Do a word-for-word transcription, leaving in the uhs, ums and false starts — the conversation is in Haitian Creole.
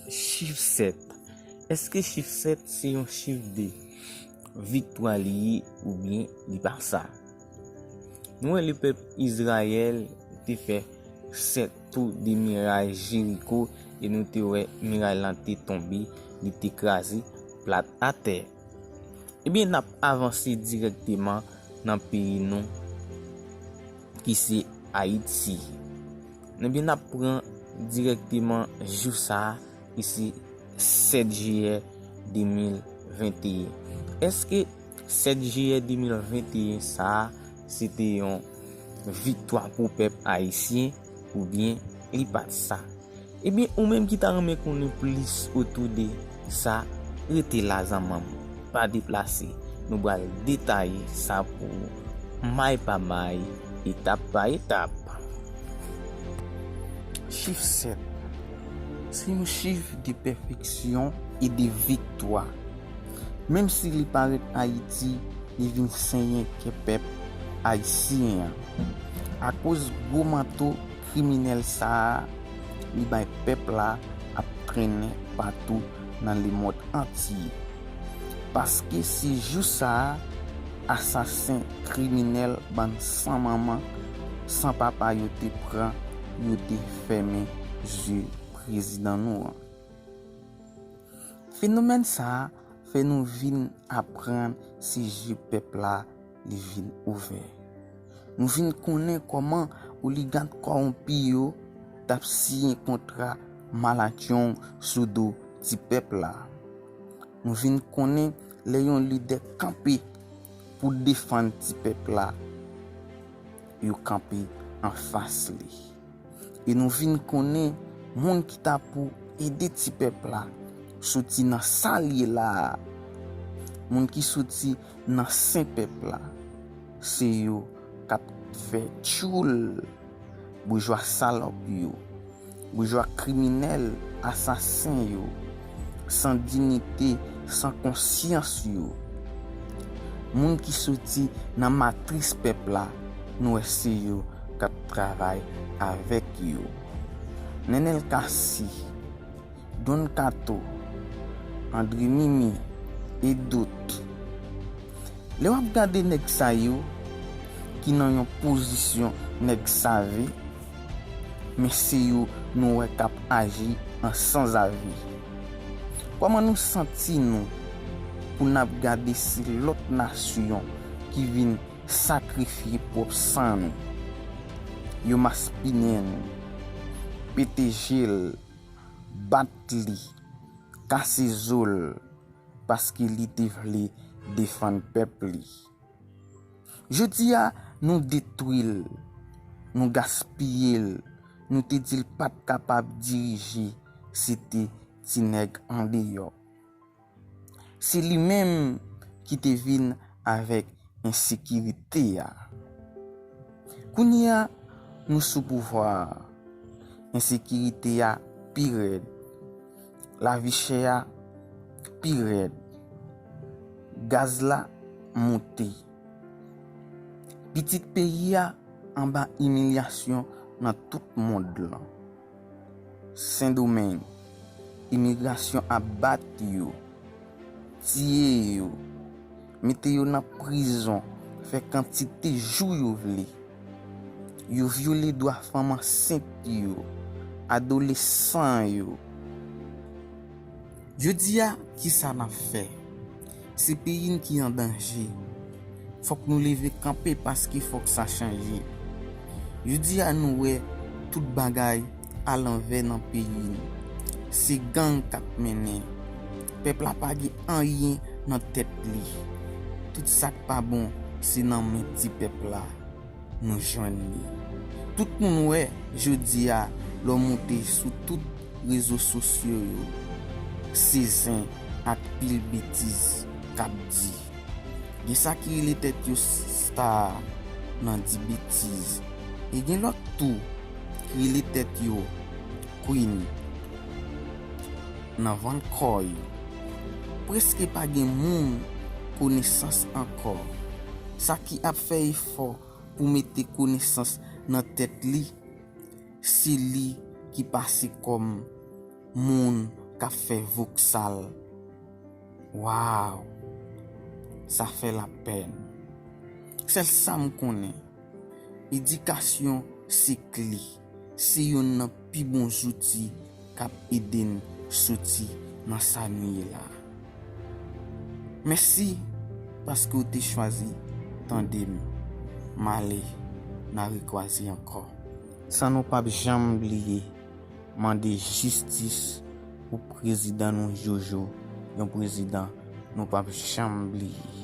Chif sèt. Èske chif sèt se yon chif de viktwa li ye oubyen li pa sa? Nou wè lepèp Izrayèl te fè sèt tou de miray Jeriko e nou te wè miray lan te tonbe, li te kraze plat atè. Ebyen, n ap avanse dirèkteman nan peyi nou ki se Ayiti. Ebyen, n ap pran dirèkteman jou sa a ki se sèt jiyè de mil venteyen. Èske sèt jiyè de mil venteyen sa a se te yon viktwa pou pèp ayisyen oubyen li pa t sa? Ebyen, ou menm ki ta renmen konnen plis otou de sa, rete la zanmanm. Pa deplase. Nou pral detaye sa pou ou, may pa may, etap pa etap. Chif sèt se yon chif de pèfeksyon e de viktwa. Menm si li parèt Ayiti, li vin senyen kè pèp ayisyen an. Akoz gwo manto kriminèl sa a, li bay pèp la ap trennen patou nan lemonn antye. Paske se jou sa a, asasen, kriminèl, bann san manman, san papa yo te pran, yo te fèmen zye prezidan nou an. Fenomèn sa a fè nou vin aprann se je pèp la li vin ouvè. Nou vin konnen kòman oligak kòwonpi yo t ap siyen kontra malatchong sou do ti pèp la. Nou vin konnen lè yon lidè kanpe pou defann ti pèp la, yo kanpe anfas li. E nou vin konnen moun ki ta pou ede ti pèp la soti nan sa l ye la a. Moun ki soti nan sen pèp la, se yo k ap fè tchoul. Boujwa salòp yo, boujwa kriminèl, asasen yo, san diyite, san konsyans yo. Moun ki soti nan matris pèp la, nou wè se yo k ap travay avèk yo. Nenel Cassy, Don Kato, André Mimi, e dòt. Lè w ap gade nèg sa yo ki nan yon pozisyon nèg save, men se yo nou wè k ap aji an sanzave. Kòman nou santi nou pou n ap gade se lòt nasyon ki vin sakrifye pwòp san nou? Yo maspinen l, pete je l, bat li, kase zo l, paske li te vle defann pèp li. Jodi a, nou detwi l, nou gaspiye l, nou te di l pa t kapab dirije, se te ti nèg andeyò. Se li menm ki te vin avèk ensekirite a. Kounye a, nou sou pouvwa a. Ensekirite a pi rèd. Lavi chè a pi rèd. Gaz la monte. Pitit peyi a anba imilyasyon nan tout mond lan. Sendomeng, imigrasyon ap bat yo, tiye yo, mete yo nan prizon, fè kantite jou yo vle. Yo vyole dwa fanm ansent yo, adolesan yo. Jodi a, kisa n ap fè? Se peyi n ki an danje. Fòk nou leve kanpe paske fòk sa chanje. Jodi a nou wè tout bagay alanvè nan peyi n. Se gang k ap mennen. Pèp la pa gen anyen nan tèt li. Tout sa k pa bon se nan men ti pèp la nou jwenn li. Tout moun wè jodi a lè w moute sou tout rezo sosyo yo, se zen ak pil betiz k ap di. Gen sa ki rele tèt yo star nan di betiz. E gen lòt tou ki rele tèt yo queen nan vann kò yo. Prèske pa gen moun konesans ankò. Sa ki ap fè efò pou mete konesans nan tèt li, se li ki pase kòm moun k k ap fè voksal. Waw! Sa fè lapèn. Sèl sa m konnen, edikasyon se kle, se youn nan pi bon zouti k ap ede n soti nan sa nou ye la. Mèsi paske w te chwazi tande m. M ale, n a rekwaze ankò. Sa nou p ap janm bliye, mande jistis pou prezidan nou Jojo, yon prezidan nou p ap janm bliye.